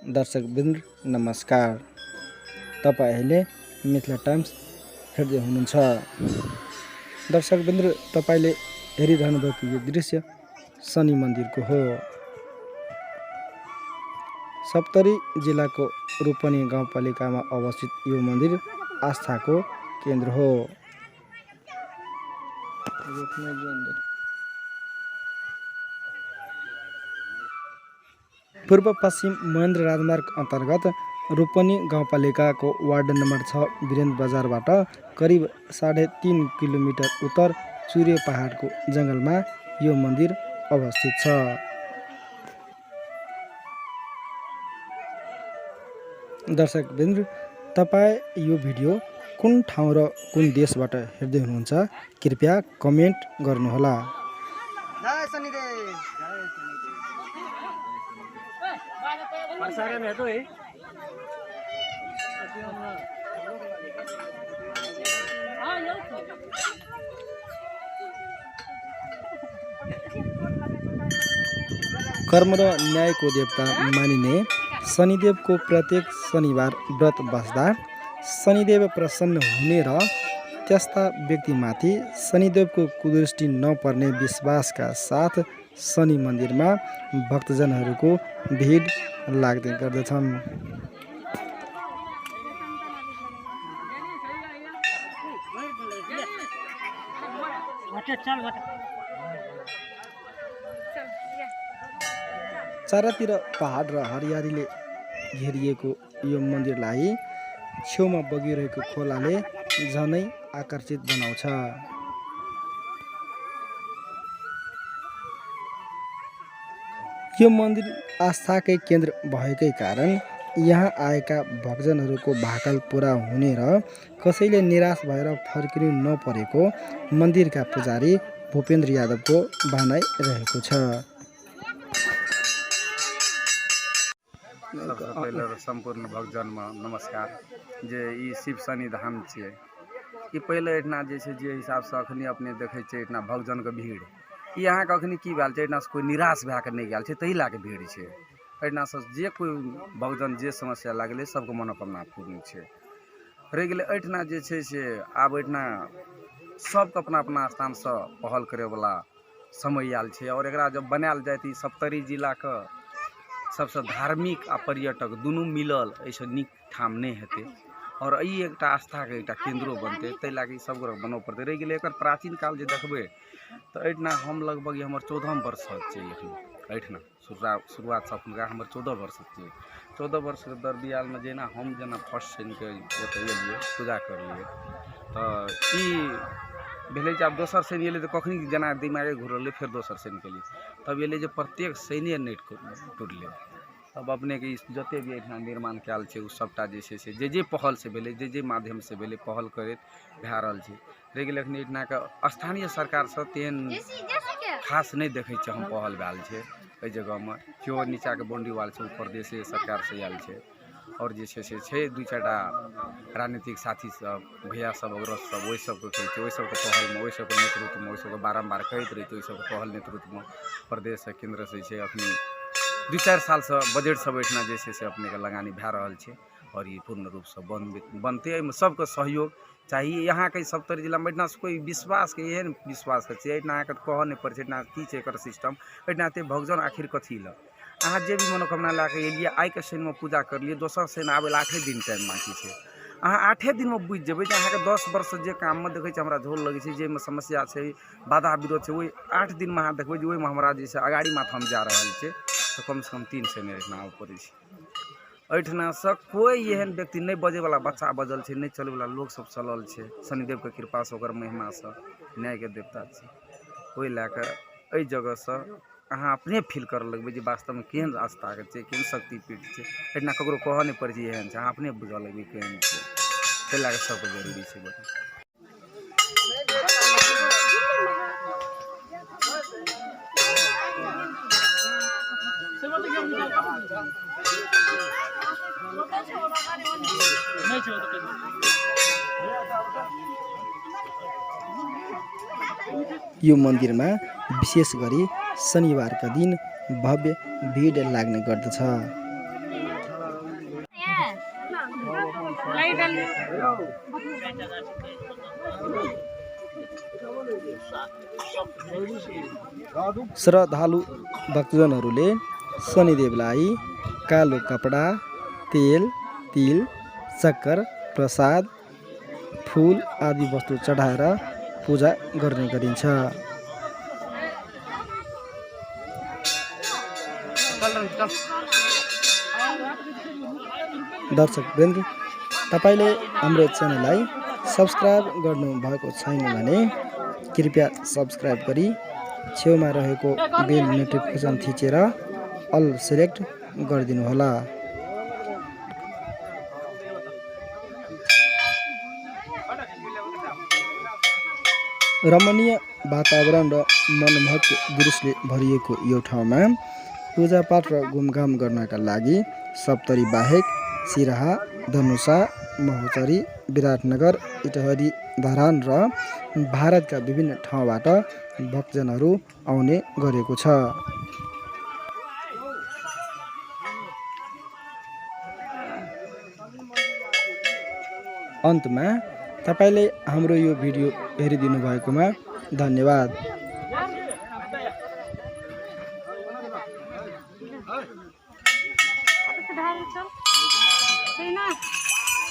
दर्शकवृन्द नमस्कार। तपाईँ अहिले मिथिला टाइम्स हेर्दै हुनुहुन्छ। दर्शकवृन्द, तपाईँले हेरिरहनु भएको यो दृश्य शनि मन्दिरको हो। सप्तरी जिल्लाको रूपनी गाउँपालिकामा अवस्थित यो मन्दिर आस्थाको केन्द्र हो। पूर्व पश्चिम महेन्द्र राजमार्ग अन्तर्गत रूपनी गाउँपालिकाको वार्ड नम्बर 6 वीरेन्द्र बजारबाट करिब 3.5 किलोमिटर उत्तर चुरे पहाडको जङ्गलमा यो मन्दिर अवस्थित छ। दर्शकवृन्द, तपाईँ यो भिडियो कुन ठाउँ र कुन देशबाट हेर्दै हुनुहुन्छ कृपया कमेन्ट गर्नुहोला। कर्म र न्यायको देवता मानिने शनिदेवको प्रत्येक शनिबार व्रत बस्दा शनिदेव प्रसन्न हुने र त्यस्ता व्यक्तिमाथि शनिदेवको कुदृष्टि नपर्ने विश्वासका साथ शनि मन्दिरमा भक्तजनहरूको भिड लाग्दै गर्दछन्। चारतिर पहाड र हरियालीले घेरिएको यो मन्दिरलाई छेउमा बगिरहेको खोलाले झनै आकर्षित बनाउँछ। यो मन्दिर आस्थाकै केन्द्र भएकै कारण यहाँ आएका भक्तजनहरूको भाकल पुरा हुने र कसैले निराश भएर फर्किनु नपरेको मन्दिरका पुजारी भूपेन्द्र यादवको भनाइ रहेको छ। सबसँ पहिले सम्पूर्ण भक्तजनमे नमस्कार। जे ई शिव शनि धाम छियै, ई पहिले एहिठिना जे छै जे हिसाबसँ अखनी अपने देखै छियै एहिठिना भक्तजनके भीड़, ई अहाँके अखनी की भेल छै, एहिठिनासँ कोइ निराश भए कऽ नहि गेल छै, ताहि लए कऽ भीड़ छै। एहिठिनासँ जे कोइ भक्तजन जे समस्या लागलै सबके मनोकामना पूर्ण छै। रहि गेलै एहिठिना जे छै से आब एहिठिना सबके अपना अपना स्थानसँ पहल करैवला समय आयल छै। आओर एकरा जब बनायल जाय तऽ ई सप्तरी जिलाके सबसँ धार्मिक आ पर्यटक दुनू मिलल एहिसँ नीक ठाम नहि हेतै। आओर ई एकटा आस्थाके एकटा केन्द्रो बनतै, ताहि लए कऽ ई सब गोटे बनबऽ पड़तै। रहि गेलै एकर प्राचीन काल जे देखबै तऽ एहिठिना हम लगभग ई हमर 14 वर्ष छै एखन। एहिठिना शुरुआतसँ एखुनका हमर 14 वर्ष छै। 14 वर्षके दरमियानमे जेना हम जेना फर्स्ट शनिके एतऽ एलियै पूजा करलियै तऽ ई भेलै जे आब दोसर शनि एलै तऽ कखनी जेना दिमागे घुरलै, फेर दोसर शनि केलियै, तब एलै जे प्रत्येक शनिए नहि टुटलै। तब अपनेके ई जते भी एहिठाम निर्माण कयल छै ओ सबटा जे छै से जे जे पहलसँ भेलै, जे जे माध्यमसँ भेलै, पहल करैत भए रहल छै। रहि गेलै एखन एहिठिनाके स्थानीय सरकारसँ तेहन खास नहि देखै छियै हम पहल भेल छै एहि जगहमे। केओ नीचाँके बाउंड्री वाल छै ओ प्रदेशे सरकारसँ आयल छै। आओर जे छै से छै 2-4 टा राजनीतिक साथी सब, भैया सब, अग्रज सब, ओहि सबके कहै छै, ओहि सबके पहलमे, ओहि सबके नेतृत्वमे, ओहि सबके बारम्बार कहैत रहै छै, ओहि सबके पहल नेतृत्वमे प्रदेशसँ केन्द्रसँ जे छै अखनी 2-4 सालसँ बजट सब एहिठिना जे छै से अपनेके लगानी भए रहल छै। आओर ई पूर्ण रूपसँ बनतै, एहिमे सबके सहयोग चाही। यहाँके सप्तरी जिलामे एहिठिनासँ कोइ विश्वासके एहन विश्वासके छै, एहिठिना अहाँके कहऽ नहि पड़ै छै एहिठिना की छै एकर सिस्टम, एहिठिना एते भक्तजन आखिर कथी लए। अहाँ जे भी मनोकामना लए कऽ एलियै, आइके शनिमे पूजा करलियै, दोसर शनि आबै लए 8 दिन टाइम बाँकी छै। अहाँ 8 दिनमे बुझि जेबै जे अहाँके 10 वर्षसँ जे काममे देखै छियै हमरा झोल लगै छै, जाहिमे समस्या छै, बाधा विरोध छै, ओहि 8 दिनमे अहाँ देखबै जे ओहिमे हमरा जे छै अगाड़ी माथ हम जा रहल छै। तऽ कमसँ कम 3 शनि एहिठिना आबऽ पड़ै छै। एहिठिनासँ कोइ एहन व्यक्ति नहि बजैवला बच्चा बजल छै, नहि चलैवला लोक सब चलल छै। शनिदेवके कृपासँ, ओकर महिमासँ, न्यायके देवता छै। ओहि लए कऽ एहि जगहसँ अहाँ अपने फील करऽ लगबै जे वास्तवमे केहन आस्थाके छै, केहन शक्तिपीठ छै। एहिठिना ककरो कहऽ नहि पड़ै छै एहन छै, अहाँ अपने बुझऽ लगबै केहन छै। ताहि लए कऽ सबके जरूरी छै बड़ा। यो मन्दिरमा विशेष गरी शनिबारका दिन भव्य भिड लाग्ने गर्दछ। श्रद्धालु भक्तजनहरूले शनिदेवलाई कालो कपडा, तेल, तिल, सक्कर, प्रसाद, फूल आदि वस्तु चढाएर पूजा गर्ने गरिन्छ। दर्शकवृन्द, तपाईले हाम्रो च्यानललाई सब्स्क्राइब गर्नु भएको छैन भने कृपया सब्स्क्राइब गरी छेउमा रहेको बेल नोटिफिकेसन थिचेर अल सेलेक्ट गरिदिनुहोला। रमणीय वातावरण र मनमोहक दृश्यले भरिएको यो ठाउँमा पूजापाठ र घुमघाम गर्नका लागि सप्तरी बाहेक सिराहा, धनुषा, महोत्तरी, विराटनगर, इटहरी, धरान र भारतका विभिन्न ठाउँबाट भक्तजनहरू आउने गरेको छ। अन्तमा तपाईले हाम्रो यो भिडियो हेरिदिनु भएकोमा धन्यवाद।